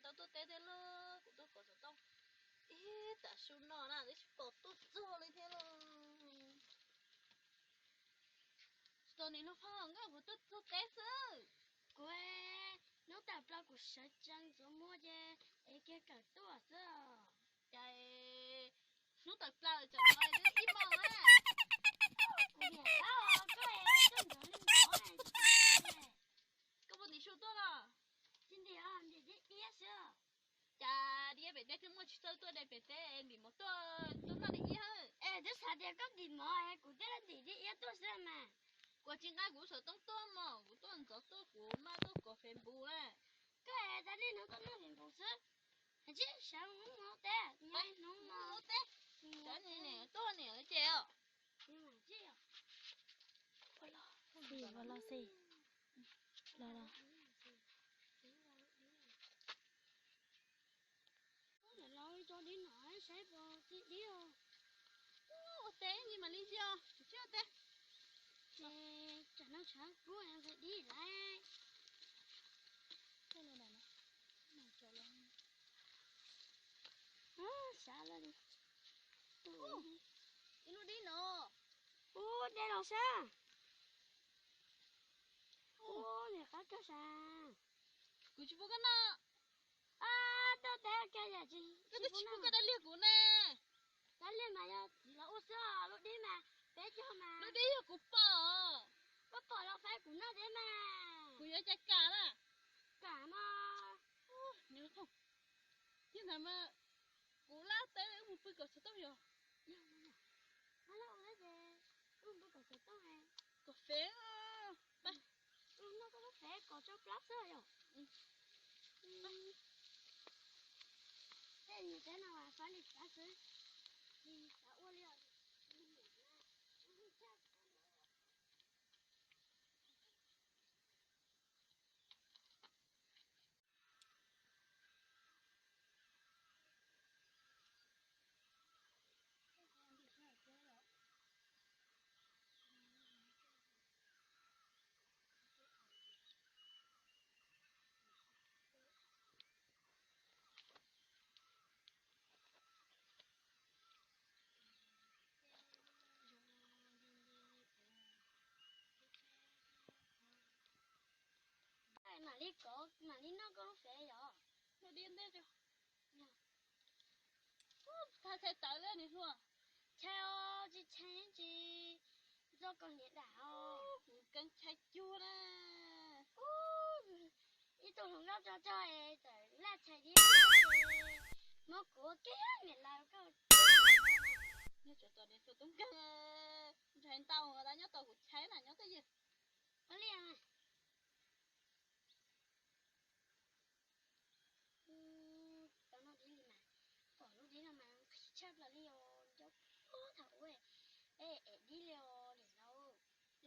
Tau tuaj teb thiab lauj, kuv tuaj kov xov tooj ib tag su no na twb tsis pom tuaj txog li thiab lauj. Tsis tau niam hluas Phaj nkauj, kuv tuaj txog teb xwb. Kuv hnub tawm plaws kuv sawv tsees ntxuav muag ces es kiag kawm tuaj xwb. Cas hnub tawm plaws tseem no twb ib moos na. Kuv niam paub koj tuaj ntxuav li ntxuav. Koj puas ntim su tuaj los? Tsis ntim, ntim dib iab xwb. Cas dib iab pem teb twb muaj tsis txawj tuaj de pem teb, ntim mov tuaj, tuaj noj dib iab. Es twb xav tias koj ntim mov es kuv thiaj ntim dib iab tuaj xwb mas. Kuv tsis nqa kuv xov tooj tuaj mog, kuv tuaj ntxov tuaj kuv maj tuaj kov Facebook na. Koj es tas niaj hnub tuaj noj Facebook xwb. Hais tsis sawv mus ua teb, nyob ib hnub mus ua teb. Sawv niam tuaj niam lawv ces os. Xij, ua loj xij. Los los. Los tso dib no saib puas txi dib os. Ua teb ni mam li yog, kuv tsis ua teb. Ces tsam no tshav kub nqhis dib lawm. Xav lawm li. Ib lub dib no. Ub, dej los sab. Ub, niam qab kawg sab. Kuv tsis pub koj noj. Tuaj teb kiag yam tsis, koj twb tsis pub koj dab liag kuv ne. Dab liag mas yog txiv los ua xwb, lub dib mas peb cog mas. Lub dib yog kuv pom. Koj pom los faib kuv noj thiab mas. Kuv yuav cas kam na. Kam mas. Nws thoom. Thiab ntawd mas kuv lab teb wb mus pw kom xov tooj yog. Yog, yog. Lab ua ces wb mus pw kom xov tooj. Kom fev. Noj koj lub fev kom tsau plab xwb yog. Tej niam teb no mas fab li fab xwb, tsis xav ua li os. Mam li kov, mam li noj koj lub fev yog. Noj dib ntej. Txhais txhais tawv li niam hluas. Txhais os, tsis txhais tsis txog koj niam dam os. Kuv keeb txhais cuag na. Ib tug hluas nkauj tso tso es txawm laj txhais dib. Muab kuv ua kiag niam laus koj. Nyob tsam tos niam hluas tub nkeeg, ntshai ntau tas nyob tos kuv txhais na nyob twj ywm. Ua li mas. Tau noj dib li mas, pom lub dib no mas nqhis tshaj plaws li os, nco thaum ub es ev dib li os niam laus.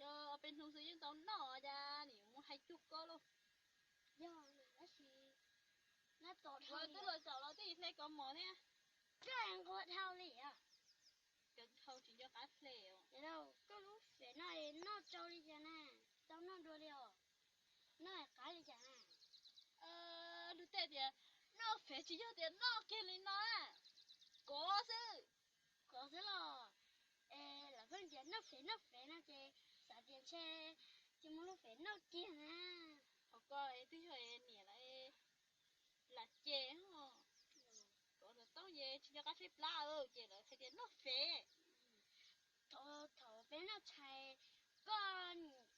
Yog peb hnub xwb yeej tau noj cas nim mus hais cuag koj lauj. Yog mas tab sis nab tos dhau twb los zaum los twb hle kaus mom thiab. Koj nquag dhau li os. Koj dhau tsis nco qab hle os. Koj lub fev no noj tsau li cas na, tau noj dua li os. Noj qab li cas na. Luag tej tias noj fev tsis yog tias noj kiag li no, kov xwb. Kov xwb los. Es lawv pheej tias noj fev noj fev no ces xav tias ntshe tsis muaj lub fev noj kiag na. Ho koj twb yog niam lawv lam ces ho kov xov tooj ces tsis nco qab tshaib plab ces lawv hais tias noj fev. Thaum peb noj tshais, koj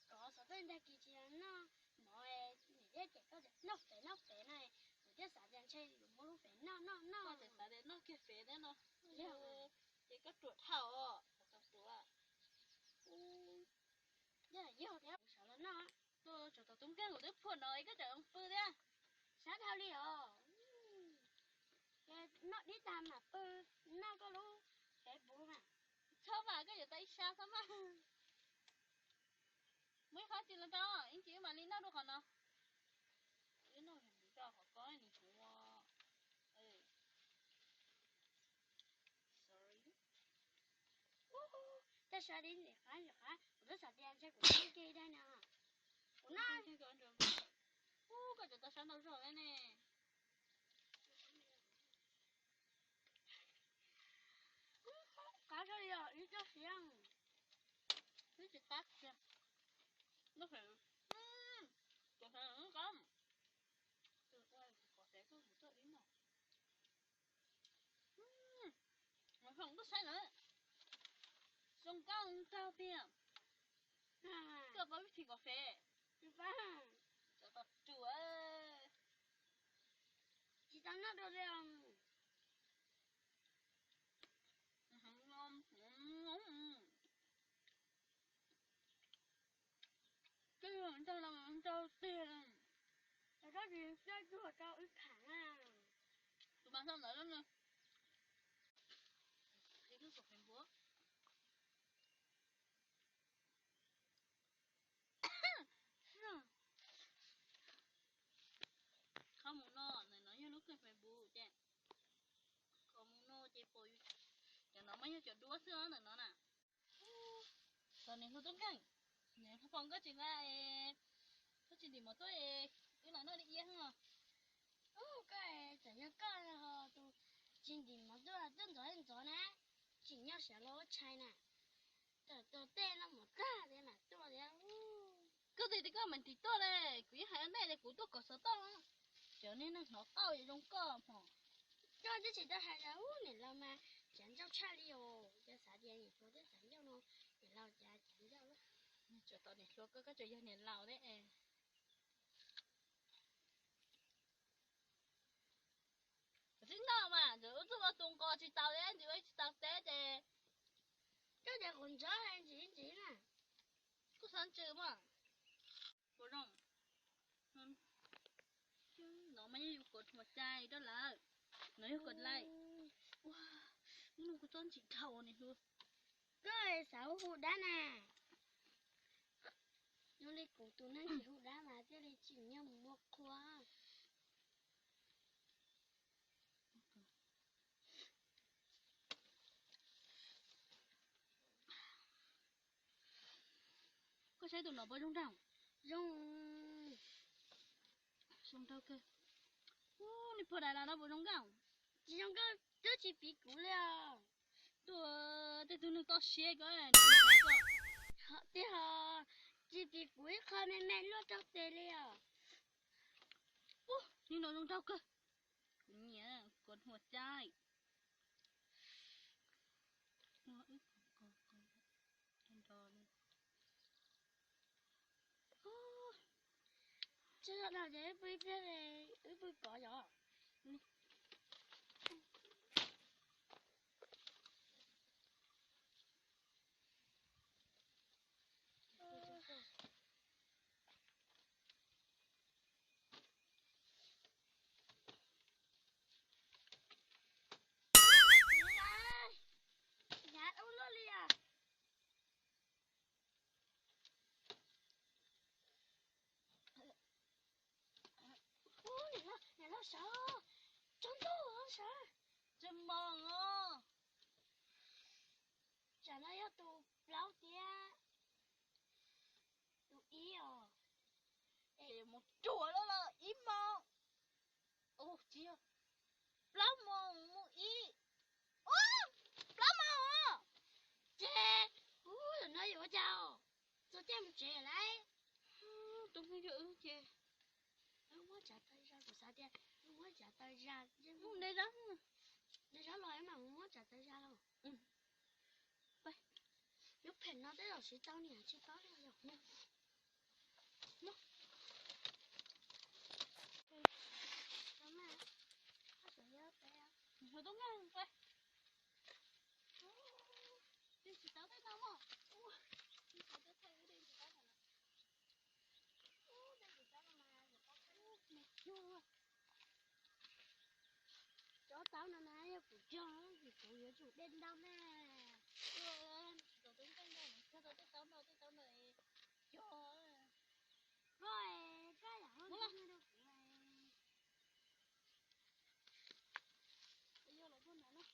kov xov tooj ntag kis tsis noj mov, niam thiaj cem koj tias noj fev noj fev no, kuv thiaj xav tias ntshe yuav muab lub fev noj noj noj. Koj tseem xav tias noj kiag fev thiab no. Ces koj ruam dhau os, ruam. Yog thiab, kuv sawv los noj. Tsov tom tub nkeeg kuv twb phuam no es koj tseem pw thiab. Sab dhau li os. Noj dib tag mam pw, noj koj lub Facebook mas. Txhob mas, koj yuav tau ib sab txhob mas. Muaj ib qhov tsis los tau, ib ntsis wb mam li noj dua qhov no. Wb noj mus tso qhov ko nim kuv. Tej sab dib ntxim qab ntxim qab, kuv twb xav tias ntshe kuv noj kiag ib daim no. Kuv noj. Ub, koj cov tau sab ntau zog li ne. Coj siab, twb tsis qab kiag. Lub qhov, cov qhov qab, tus ua kom xav tuaj kuv tuaj ib no. Mas foom koj saib na, zoo nkauj nraug tiag. Koj paub vib thi kom fem. Tsis tau noj dua li os. Koj nrog los nrog tiag. Koj tsis txawj tuaj rau wb tham na. Tus mas txog ntawd lawm. Qhov mus no, ntawm no yog lub kawg Facebook ces, qhov mus no ces pom cov no mas yog cov duab xwb ntawm no na. Tos niam hluas tub nkeeg, niam hluas Foom koj tsis la, koj tsis ntim mov tuaj, wb los noj li iab os. Koj txawm yog koj tus tsis ntim mov tuaj, tuaj ntxov ntxov na, tsim nyog sawv los ua tshais na. Tawm tus tej no mus tag tias mam tuaj tias. Koj twb tias koj mam ntim tuaj li, kuv yeej hais ua ntej tias kuv tuaj kom xov tooj. Cov niag neeg hnov tau zoo koj hos. Koj twb tsis tau hais tias ub niam laus mas tsav ntau tshaj li os, cov xav tias niam hluas twb tsav ncauj no, niam laus cas tsav ncauj. Tsuas tos niam hluas koj, koj tsuas yog niam laus thiab. Twb noj mas, ntxim ua tus nqos tsis tau thiab, ntxim ua tsis tau teb ces. Koj tias kuv ntsoov ntsis ntsis na. Kuv xav ntsws mas. Puas zoo? No mas yog yus kuv thuam cai rau lawm. No yog kuv lais. Ua, no kuv txob ntsim dhau niam hluas. Koj xav hu dab na. Zoo li kuv tus neeg tsis hu dab mas thiaj li tsim nyog mus muab qhua. Koj saib tus no puas zoo nraug? Zoo, zoo nraug kawg. Ub, nws puag dais los no puas zoo nkauj? Tsis zoo nkauj, twb tsis piv kuv li os. Tuaj tej tug neeg toj siab ko. Tiag, tsis piv kuv ib qho me me luaj rau tes li os. Ub, nim no zoo nraug kawg. Kuv nyiam kov huam caib. Tsis yog dhau ces wb pw ib pliag, wb pw kov yom. Yav ub luaj li os. Ub, niam laus sawv, tsaus ntuj sawv. Tsis mos os. Tsam no yog tus plaub tiag. Tus ib os. Es mus ruam lawm los ib hmos. Ub, tsis yog. Plaub hmos mus ib. Ub, plaub hmos os. Ces, ub, no yuav ua cas os? Txog caij mus tsev lawm. Tus no yog wb ces. Wb muab tsav taw zog, kuv xav tias wb muab tsav taw zog. Mus de zaub, de zaub los mam mus muab tsav taw zog los. Lub phem no tej zaum siv tau niam tsis paub li yom. Tsis tau tej no mog. Cov taub no na yog kuv cog, kuv yuav tsum de ntau na. Tsis tau tej taub no, tej taub no cog. Koj, koj yam hoj rau kuv. Yog los poj no na.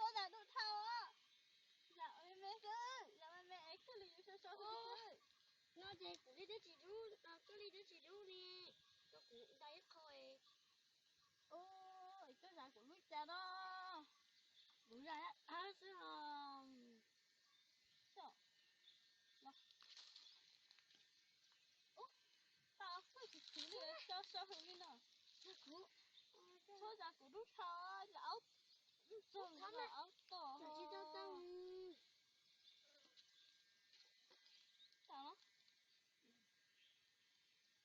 Tuaj zam dub dhau. Zam me me xwb, zam me me es koj li yus so so xwb. No ces kuv li twb tsis dub, koj li twb tsis dub li. Koj kuv ntau ib qho. Ua, koj zam kuv lub cas no. Kuv zam dab xwb os. Tau, koj tsis khwv li, so so hws li no. Txhob zam kuv dub dhau, zam aub, txog aub tom.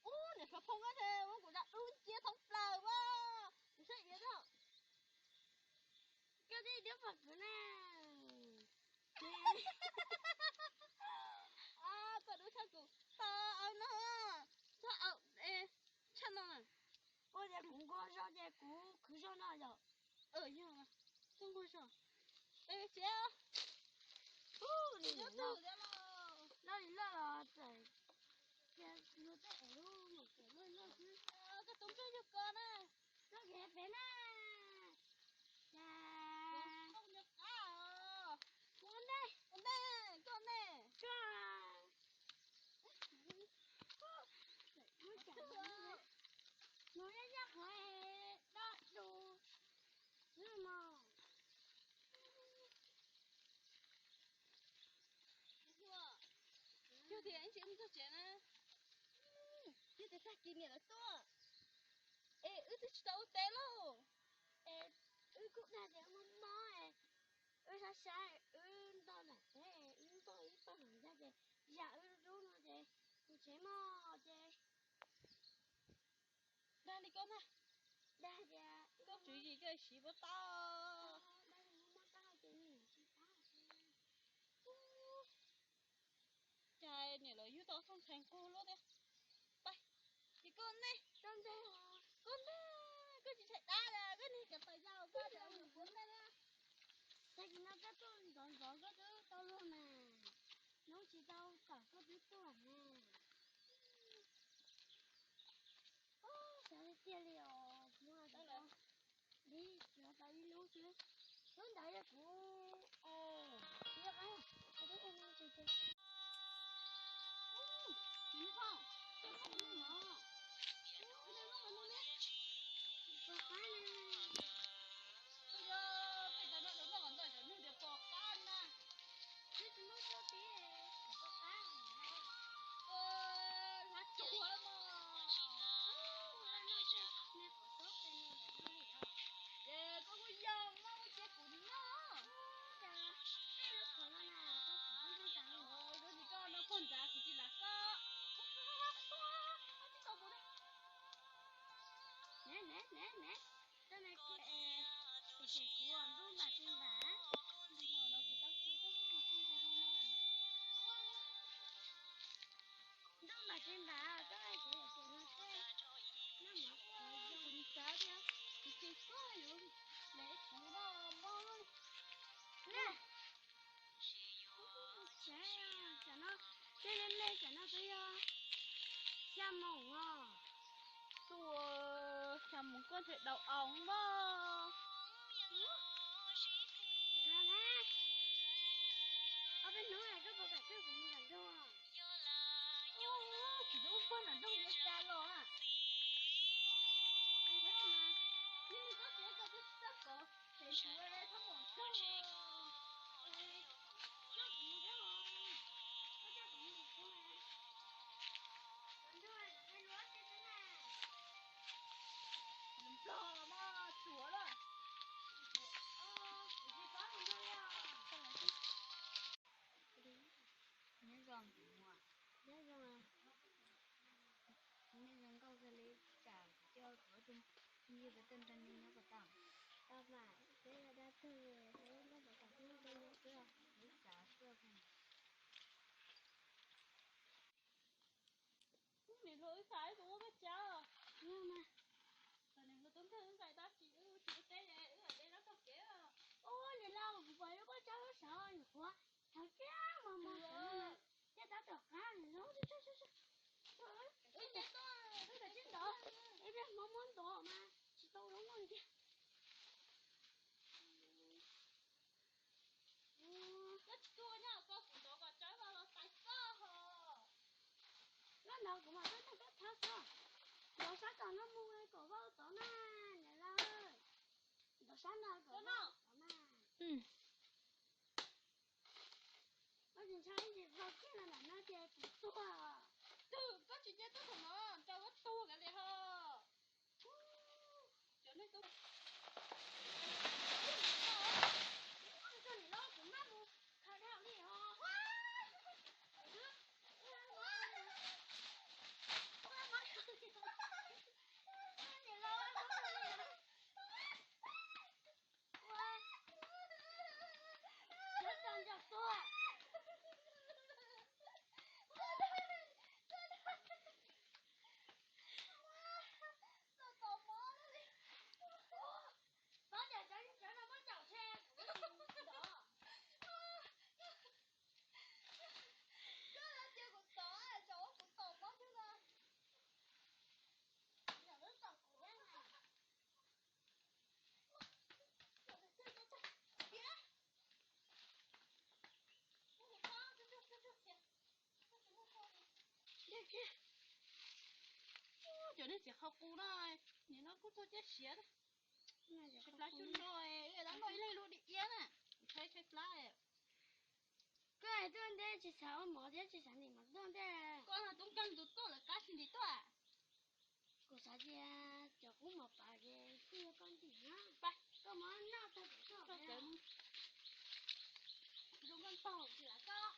Ub, niam qhuav phoo koj ces muab kuv zam dub ncia thoob plaws as. Kuv saib iab na. Koj twb diab pom kuv na. Koj dub tshaj kuv. Tau au no, txhob au, tshaj no na. Ua cas kuv nquag zog ces kuv khwv zog no yom. Yog, txhob nquag zog. Txiav. Loj li loj los txawm luag tej es lub nyuam qhuav loj loj xwb. Koj tus nplooj yug ko na. Koj kev pem na. Cas ua ntej, ua ntej, koj ntej. Koj mus yaj yaj qhov do du xwb mog. Yog tias ib ntsis mus txog tsev na, yog tias tag kis niam lawv tuaj, es wb twb tsis tau ua teb lauj. Es wb kuj dag tias mob mob, wb sab sab, wb nto nram teb, wb nto ib tog hauv ncaj ces zam wb dub no ces mus tsev mog ces. Dag li koj mas, dag tias koj tswv yim koj siv puas tau. Cas niam lawv yug tau thooj ntxhais nquag luaj tiag. Pab, ces koj ntej, koj ntej, koj ntej, koj tsis tshais dab li, koj niag cov pas yau koj tsis mus puav ntej na. Tag kis no koj tuaj ntxov ntxov koj twb tau luag mas, hnub tsis tau tom koj twb tuaj na. Xav tiag tiag li os, hnub no li xyov tau ib lub xwb. Lub ntawd yog kuv, kuv yog qab, kuv twb ua no tsis tsis. Ub, nws pom, ua no, ua no ua no ne. Pom qab na. Koj yog peb cov no lawv noj kom ntawm cov neeg tias pom qab na. Twb tsis muaj txoj kev pom qab na. Hlab tsuag mog. Ub, hlab no ces nws qhov txob pes no lawm no. Ces koj muaj yog muaj cia kuv noj. Ub, cas tej lub qhov no na, koj kuv muaj ntxav. Koj tsis koj no pog ntxav kuv tsis lam koj. Tsis tau kuv na. Ne ne ne ne, koj na, kuv ces kuv ntuj npam tsis npam. Ntuj npam tsis npam, koj ces kuv no tej, noj mov kuv zoo li txawv thiab, kuv ces koj yuav lawv kuv noj mov. Tam no, tej me me tam no twb yog xya moos os. Tuaj xya moos koj ntshe daus aos mog. Ob peb hnub koj puas kam coj kuv mus nram nroog? Tsis tau ua pog nram nroog yuav cas los na. Yeej txhob txia koj twb txaj kov pem kuv, txhob pom koj. Coj kuv mus thiab os, koj coj kuv mus kuv na. Nram nroog luab luab tej xwb na. Nplog los mas tsuav lawm. Kuv tsis pab mus nrog li os. Nyob zoo, nyob zoo, nyob zoo nkauj kawg li, tsam kuv coj kuv tus phooj ywg peb tuaj nrog nej nyob puas tau? Tau mas, peb yog dab tuag, peb noj peb kam tuaj nrog nyob xwb, ib tsam tuaj. Niam hluas wb xav wb tus ua paj tsav. Yog mas. Thaum niam hluas tub nkeeg wb nqaim tab sis wb tsis ua teb, wb mam de los txog kev. Ub, niam laus, kuv pom lub paj tsav lub saud nyuam qhuav, thaum kiag mos mos saud no, thiaj tab tom qab no. Wb nce tuaj, wb tawm tsib ntov, ib pliag hmo muab ntov mas tsis tau lub no kiag. Tab no kom no. Koj tsis ntshai ib ntsis dhau kiag los ntawm no ces kuv tuag. Twb koj tsis cia tuaj thaum no nrau koj tuag kiag li ho. Cov neeg tuaj. Kuv maj mus khaws dhau li ho. Cov neeg txiv qhau qus no, nim no kuj tuaj cab siav. Tshaib plab tsuj nroj, ib dab noj ib leeg luaj di iab na. Tshaib tshaib plab. Koj tuaj ntej tsis xav ua mov thiab tsis xav ntim mov tuaj ntej. Koj no tub nkeeg tus tuaj lawv qab tsis ntim tuaj. Kuv xav tias cov qub mov pab ces kuj yog koj ntim na. Koj muab noj tag cov koj. Zoo nkauj tag tsis lam koj.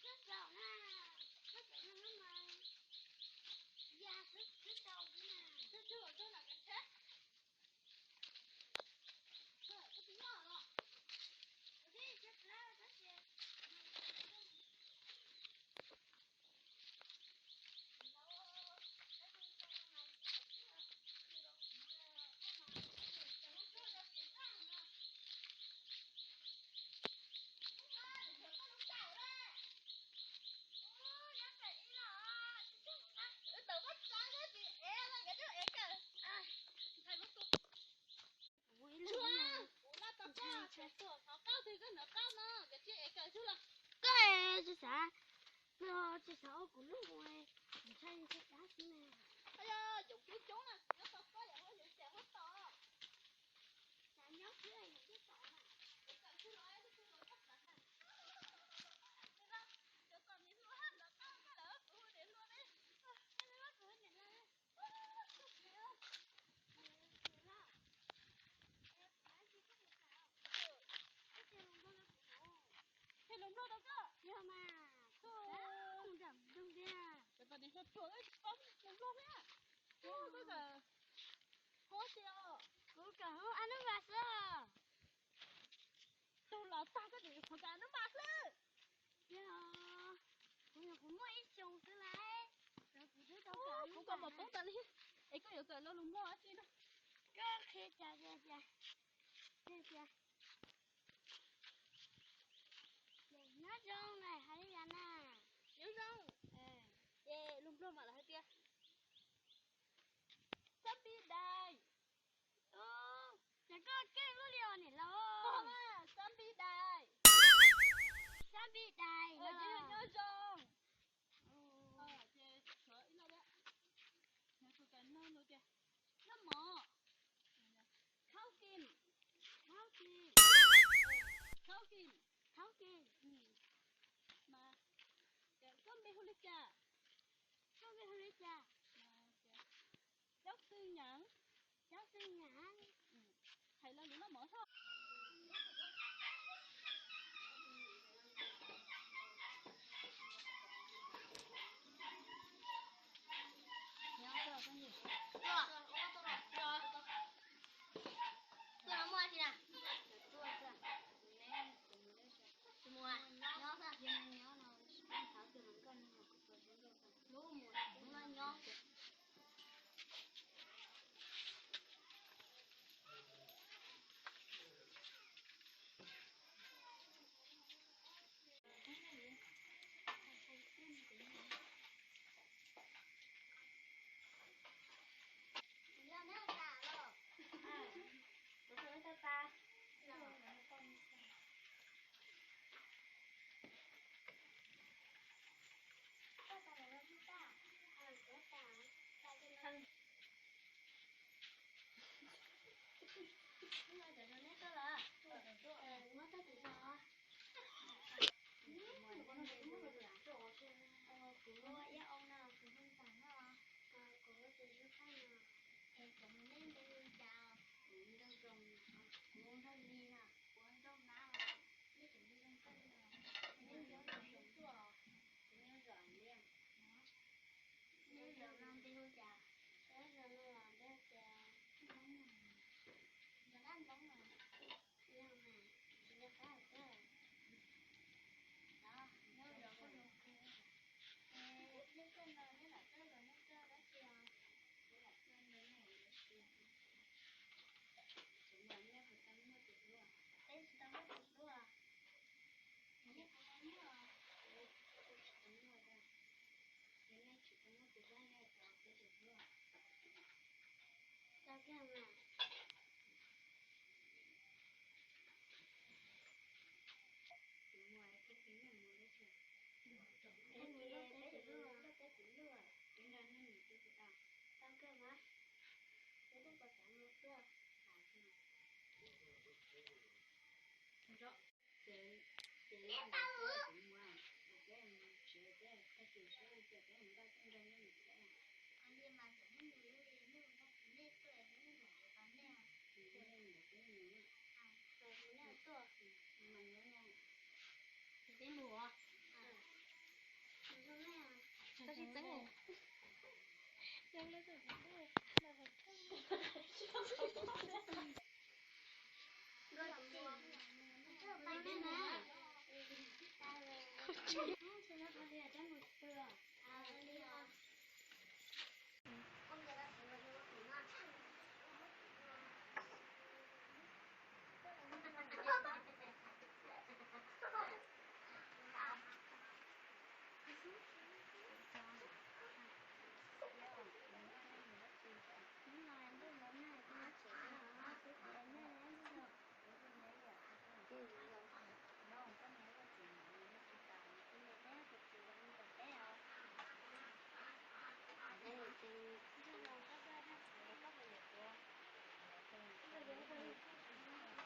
Koj txaus na, koj txaus na mas ya xwb tau xwb na. Koj tsis noj los. Ntawm koj txav koj tsis ev los koj twb ev kawm. Kuv ib leeg no, kuv no tau koj, koj tuag qhov qab twg koj ntawd qab no, koj tsis ev kawm xwb los. Koj tsis xav, koj tsis xav ua kuv lub ua, kuv ntshai ntshai dab xwb na. Yog yoov coob coob na, kuv nyob tau koj yam huab yoov cam huab tos. Xav nyob xwb yoov coob tom na. Ev kawm xwb los, xwb los koj xav na. Cov kom niam hluas hab ntawd koj, koj lawv kuv hu niam hluas ne. Niam hluas kuv hu niam hluas ne. Qhia lus Nplog rau koj. Yog mas, mus nram nroog tiag. Cov niam hluas ruam tsis paub lus Nplog thiab. Koj kawm, kuv kawm hauv anub vas xwb. Tus los tag koj tseem yuav qhuav kawm anub vas xwb. Yog, kuv nyuam qhuav muaj ib xyoos xwb lauj, kuv twb tau kawm, kuv kawm npaum poob tas li. Es koj yuav kawm lo lus Nplog dab tsi no? Koj qhia cas tias, qhia tias, nyob zoo na, hais li cas na? Nyob zoo. Ces lus Nplog mas lawv hais tias, sab npib dais. Ces koj keej luaj li os niam laus. Sab npib dais. Sab npib dais, ces yog nyob zoo. Ces tshuav ib lo, nws tus kawm no nws tias, noj mov. Khaub kim. Khaub kim. Khaub kim. Khaub kim. Mas koj npe hu li cas? Koj npe hu li cas? Cab xwb nyav. Cab xwb nyav. Hais lo lus noj mov tho. Tuaj muaj tsi na? Tsis muaj, nyob xwb. Nyob, nyob. Kuv ua Iab Au no, kuv hu Ntxawm no. Kuv hu tus Zub Qaj no. Es cov mus neb npe hu cas? Kuv Nraug Zoo, kuv Nraug Lis no, kuv Nraug Nab. Nej cov npe zoo kawg li os. Neb nyob Nraug Zoo tuaj os. Kuv nyob Zos Liab. Neb Zos no npe hu cas? Neb Zos no los npe hu tias Zos Dab Ntxoov os. Yog mas, tsis nco qab lawm. Nyob Zos Qaj Zoo. Es neb tuaj no neb lam tuaj los neb tuaj dab tsi os? Peb tsis tau muaj tus hlub. Nej puas tau muaj? Tsis tau muaj. Yog nej tsis tau muaj tus hlub nej rov peb tus hlub. Tau kiag mas. Tus muaj peb tus hlub mus dab tsi? Peb mus peb tus hlub, peb tus hlub, peb nrog nej mus peb tus tau. Tau kiag mas. Peb twb puas xav mus tuaj. Ces, ces kuv mus, peb mus tsev, peb tag kis sab cia peb mus npaj tuaj nrog nej mus tsev. Li mas ntxim hlub li, nej mus npaj tus nej tuaj, nej mam yuav tau nej. Ces nej mus, peb mus. Ces peb mus os.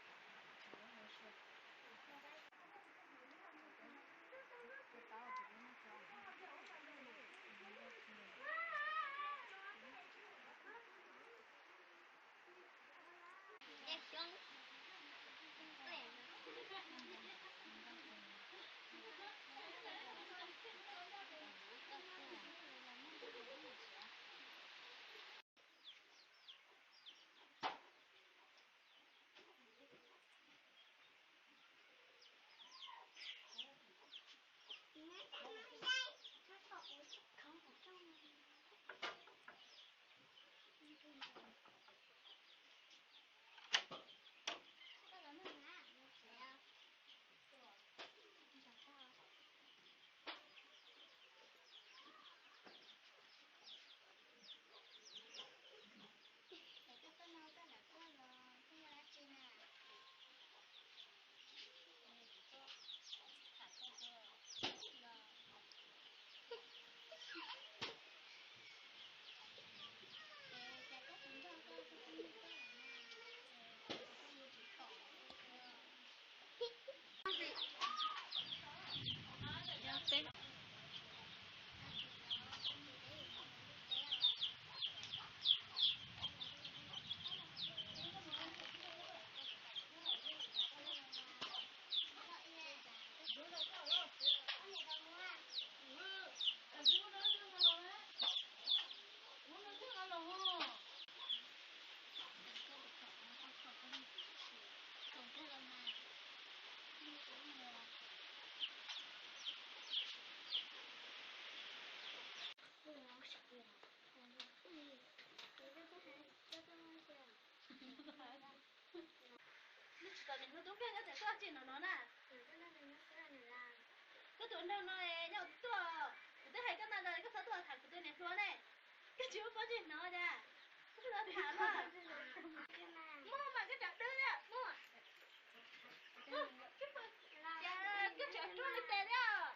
Tsis txeeb. Nej tsis tau niam hluas tub nkeeg nyob tias tuaj tsis no no na. Koj tus nraug no nyob ua twb tuaj, kuv twb hais koj ntau ntau koj txhob tuaj tham kuv tus niam hluas ne. Koj tsis muaj pob ntseg hnov cas? Koj tsis tau tham mas. Muaj mas koj cov dwb thiab muaj. Koj tseem ruaj li tes thiab.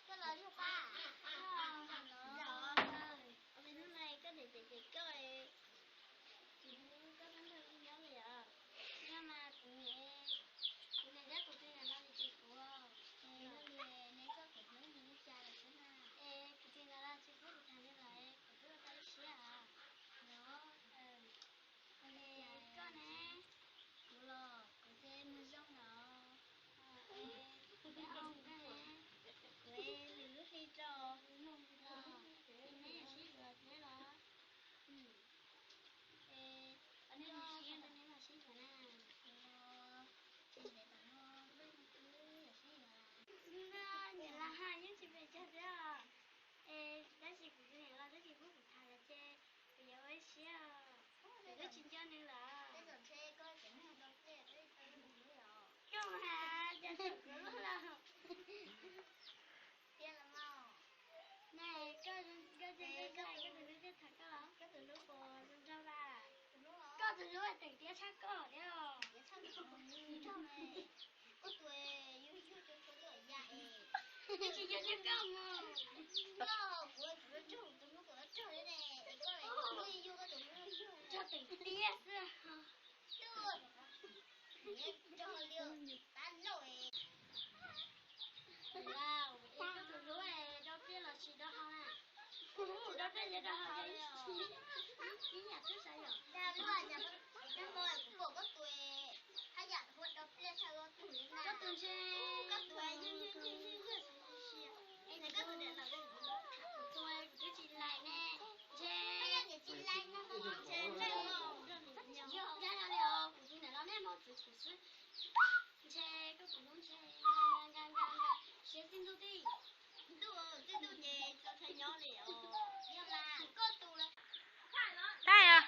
Koj los yog pab. Hnub no koj niam cem cem koj, tsis hlub koj tus nraug Tus hlub teem tiab tshaj koj thiab os. Koj tus yug yug cov txhua lub ya es. Tsis yog tiag koj mog. Koj kuv tus hlub rog, tus hlub kuv hlub rog li ne. Koj tus hlub yug, koj tus hlub yug. Rog teem tiab xwb. Rog li tab lauj. Lauj, es koj tus hlub es rau pliaj los tsis rau hau na? Rau pliaj ces rau hau yog ib yam xwb sav yom. Dag luaj, es koj hmo kuv pom koj tus haj yam hu rau pliaj tshaj koj tus li na. Koj tus ntshe koj tus yog yog yog yog yog sis es koj tus daim lawm. Kuv tus kuv twb tsis laim ne. Ntshe koj yog niam tsis laim no, ntshe ntshe yog dag li os, kuv tus niam los nej hmo txwv kuv xwb. Ntshe koj tus hlub ntshe nka nka nka nka siab txij ntuj tij. Ntuj txij ntuj ces txo tshaj nyob li os. Yog mas koj tus lawm. Tag os. Tag os.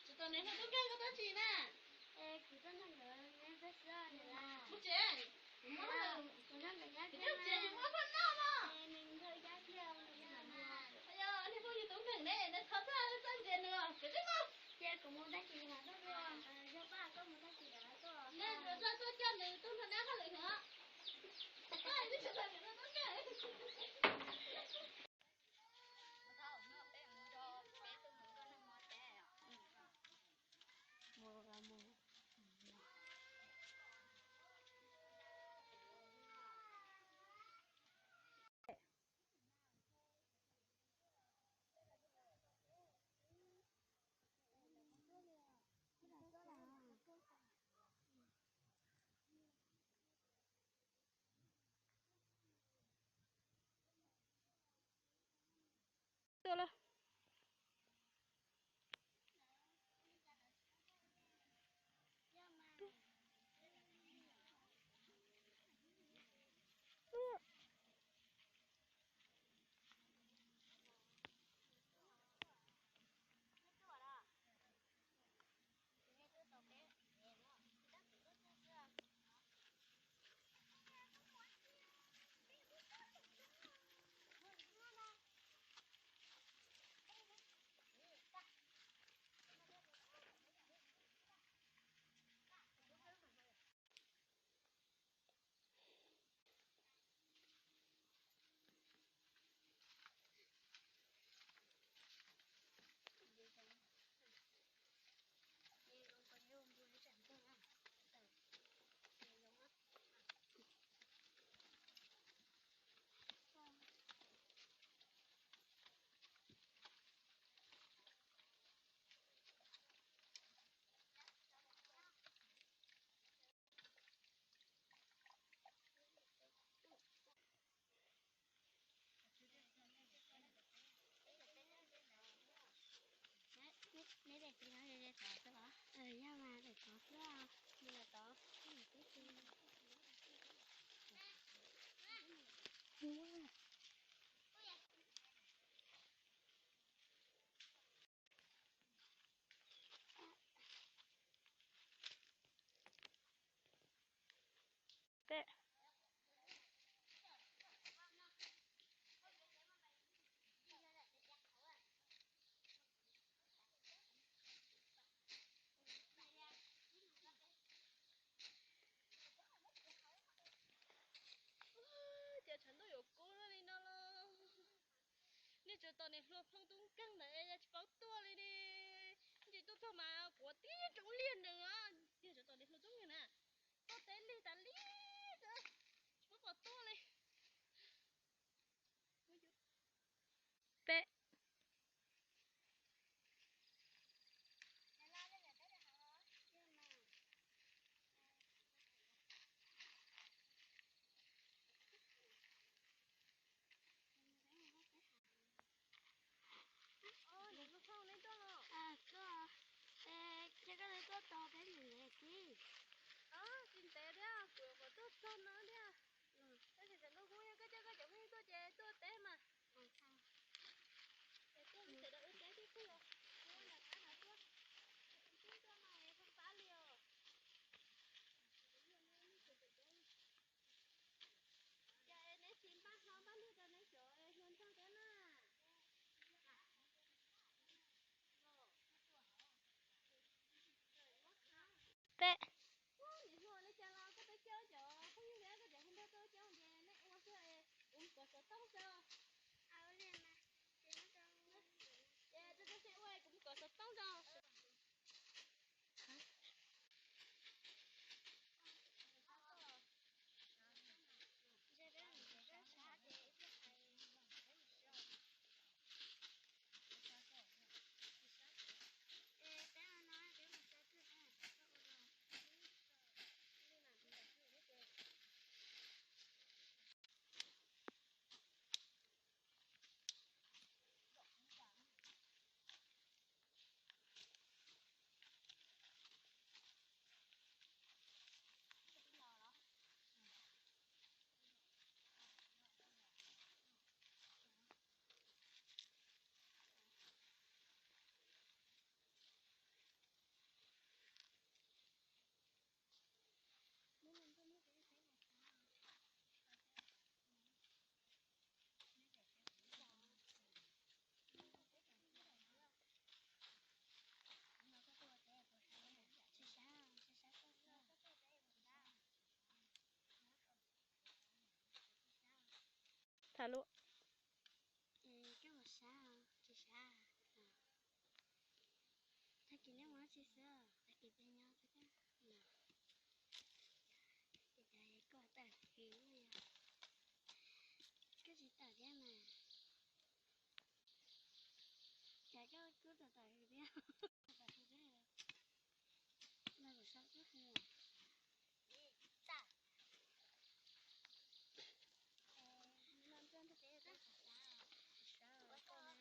Tsis tau niam hluas tub nkeeg koj twb tsis na. Mus tsev. Mus tsev, mus koj noj no. Yog niam hluas yus tub nkeeg ne, nws thov txaj txaj ntses nws, kwv tij no. Ces kuv mus tag kis no tuaj, yog pab koj mus tag kis no tuaj. Nws txaj tuaj coj nws tuaj nrog dab hauj lwm no. Koj twb tsis tau niam hluas tub nkeeg. Tuaj lauj. Neb daim txiv no yog tod xwb los? Yog mas daim tod xwb. Nws daim tod. Peb. Cas tshav ntuj yuav kub li no los. Nej tsov tom niam hluas Phoo tub nkeeg ntawd es tsis paub tuaj li ne. Ntsis tuaj txog mas quav tib roob liag nws os. Yog tsov tom niam hluas tub nkeeg na, tuaj teb lig tas li, tsis paub puas tuaj li. Peb. Ces koj tuaj tos peb. Kom xov tooj rau. Ces rau rau seb ua kuv mus kom xov tooj rau. Tham lus. Koj puas sab? Tsis sab. Tag kis neb mus dab tsi xwb? Tag kis peb nyob xwb. Ces cas koj tawm hws li, koj tsis tawm thiab mas. Cas koj kuj tawm tawm hws thiab. Los kuv sau koj hws. Tsis sab, tsis sab, tsis sab, tau kis neb mus dab tsi na, tag kis peb nyob xwb. Neb koj tawm tawm hws. Rau lawv yam thiab,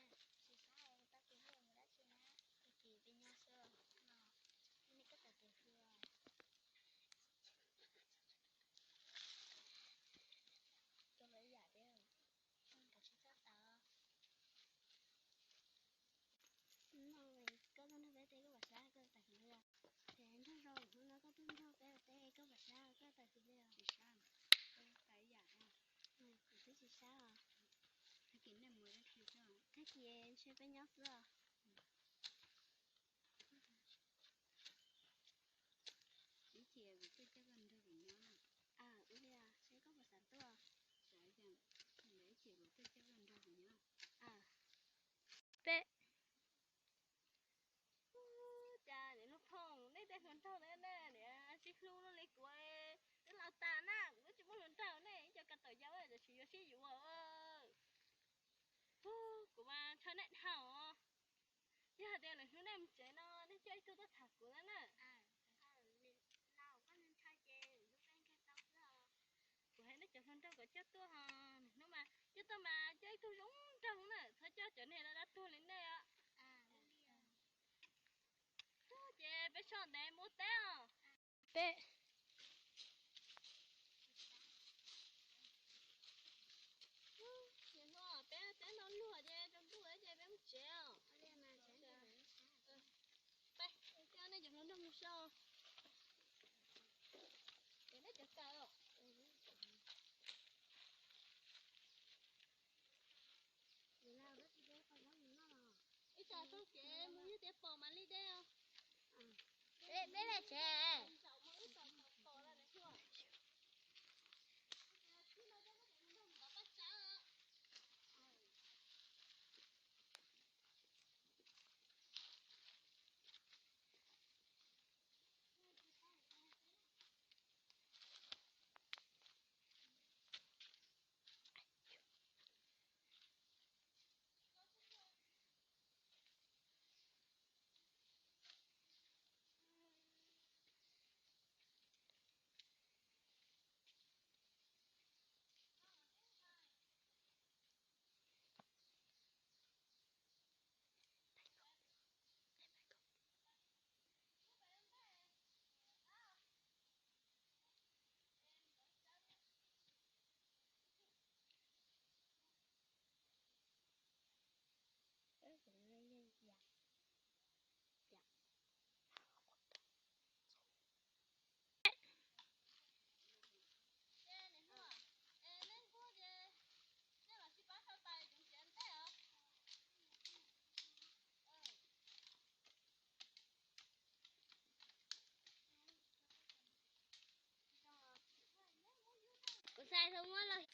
kav tsij txhob tawm. No koj tuaj nrog peb teb koj puas sab koj tawm hws li. Ces nrog zoo hnub no koj tuaj nrog peb teb koj puas sab koj tawm hws li. Tsis sab, tawm yam thiab. Kuv twb tsis sab os. Tag kis nej mus dab tsi xwb? Tag kis ntshe peb nyob xwb os. Ib chim kuv tuaj coj koj nrog kuv nyob. Ua li, seb koj puas xav tuaj. Xav, ib chim kuv tuaj coj koj nrog kuv nyob. Peb. Cas niam hluas phooj, nej tej hluas nraug na, niam tsis hlub luaj li kuv, twb laus tas na, kuv twb tsis muaj hluas nraug, nej ib co ko taum yau ces tsis yuav sib yuav. Kuv mas ntshaw nej dhau. Yog hais tias lwm hnub nej mus tsev no nej coj ib tug tuaj tham kuv na. Kuv hais nej cov hluas nraug kom coj tuaj ho, lwm hnub mas coj tuaj mas coj ib tug zoo nraug na, txhob coj cov niag dab tuag li nej os. Ces peb so ntev mus ua teb os. Peb, peb teb no luag ces tsaus ntuj ces peb mus tsev os. Peb, coj nej cov hluas nraug mus so. Ces nej cov kaw os. Ib tsam txog kev mus yog tias pom mam li de os. Peb pem tsev. Kuv xav tau muab los.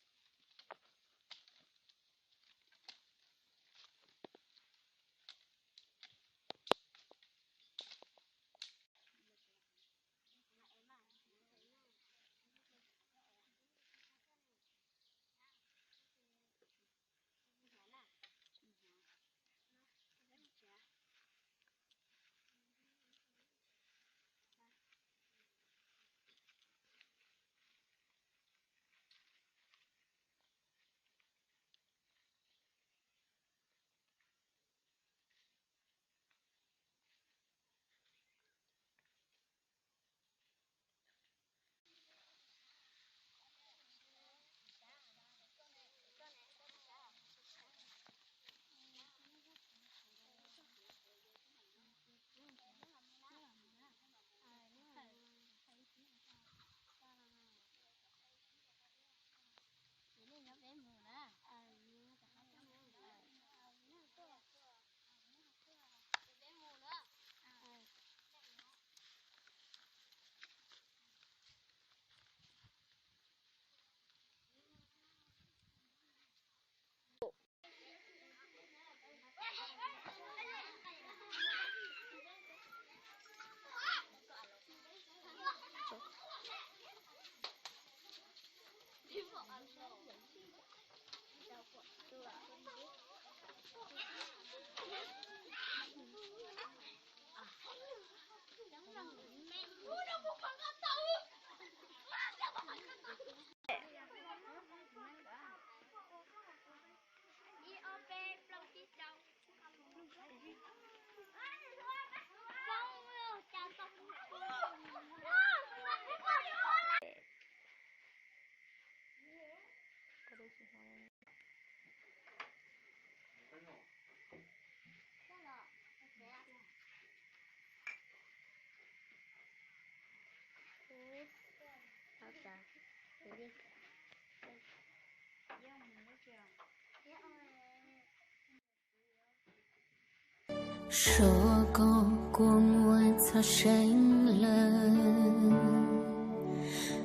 Suav koj kua muag txog seev lawm,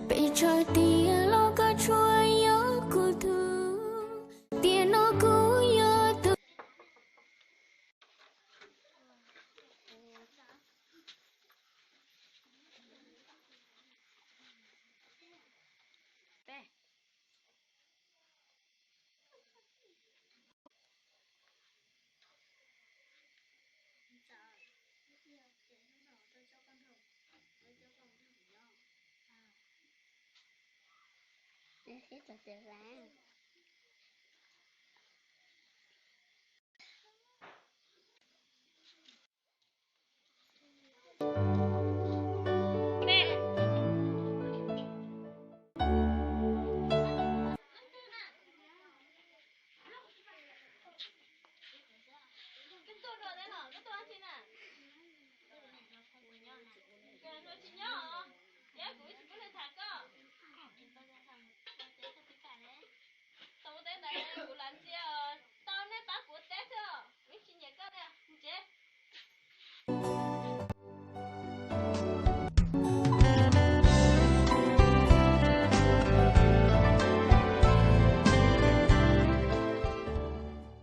pes tsawg tiag los koj tsuas yog kuv tug, tiam no kuv yog tug. Siab txog tias hlab.